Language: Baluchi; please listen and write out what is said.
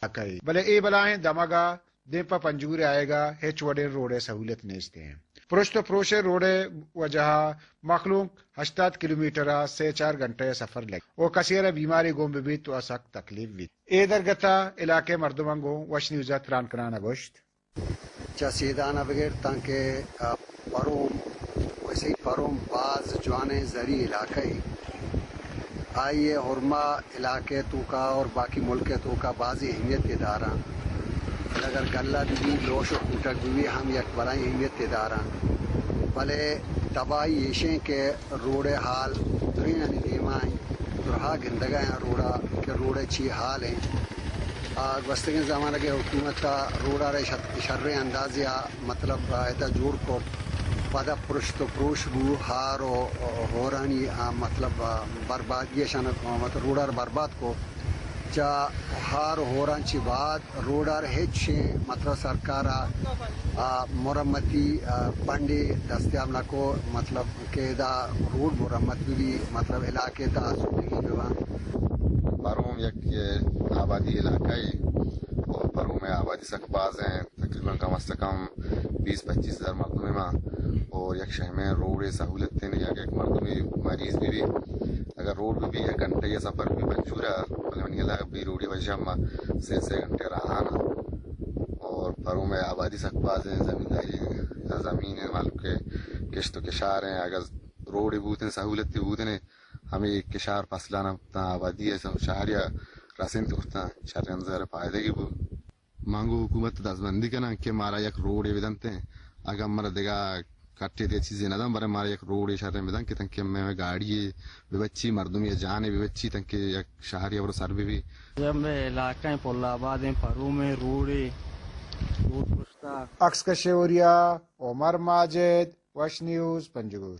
علاقہ ء، بلے اے بلاہیں دمگ ء دیم پہ پنجگور ء آیگ ء ہچ وڑیں روڈ ء سہولت نیست انت۔ پرشت و پروش ء روڈ ء وجہ ء مخلوق ہشتاد کلومیٹر ء سے چار گھنٹہ ء سفر لگ و کسے ء را بیماری گون بہ بیت و سک تکلیف بیت۔ اے درگت ء علاقہ ء مردماں گوں وش نیوز ء تران کنان ء گوشت۔ چہ سیدان ء بگر تانکہ، آ، پروم، ویسے ہی پروم باز جوانیں زرعی علاقہ ہے۔ آئی ء ہرما علاقے توکا اور باقی ملک توکا بازی اہمیت داراں۔ اگر گلہ بھی، لوش و کوٹک بھی، ہم یک بلاہیں اہمیت داراں۔ بلے تباہی ایشیں کہ روڈ حال درینانی دیما ہیں۔ درہا گندگا ہیں روڈا کہ روڈ چی حال ہیں۔ آ، گوستگیں زمانگ ء حکومت ء روڈ ء را شت-، شریں اندازے ء مطلب، آ، ادا جوڑ کت۔ پدا پرشت و پروش بو، ہار و ہورانی، آ، مطلب، آ، بربادی اشان، آ، مطلب روڈ ء را برباد کو۔ چہ ہار و ہوران چی بعد روڈ ء را ہچ، مطلب سرکار ء، آ، مرمتی، آ، پنڈے دستیاب نہ کو، مطلب کہ ادا روڈ مرمت بہ بی، مطلب علاقے تا آسودگی بہ باں۔ پروم یک آبادی علاقہ ہے اور پروم ء آبادی سک باز ہیں، تقریباً کم از کم بیس پچیس ہزار مردم ہیں ماں، اور یک شہمیں روڈ سہولت ہیں، یا یک مردمے مریض بہ بی، اگر روڈ بہ بی یک گھنٹہ یا سفر بہ بی پنجگور ء، بلے منی علاقہ بی روڈی وجہ ما سے سے گھنٹے راہان اور پروم ء آبادی سک باز ہیں، زمینداری زمین ہیں، مالک کشت و کشار ہیں، اگر روڈ بوتن، سہولت بوتن، ہمیں کشار فصلان تاں آبادی ء شہری ء رسینت کرتاں، شریں زر فائدگی بو۔ مانگو حکومت دزبندی کناں کہ مارا یک روڈے بدنت، اگاں مارا دگہ کٹے دے چیزے ندن، برے مارا یک روڈے شریں بدن کہ تنکہ میں گاڑی بہ بچی، مردمی جانے بہ بچی، تنکہ یک شہری ابرو سر بہ بی۔ جب میں علاقہ پل آباد ہیں، پرو میں روڈے، روڈ پشتا۔ عکس کشے اوریا، عمر ماجد، وش نیوز، پنجگور۔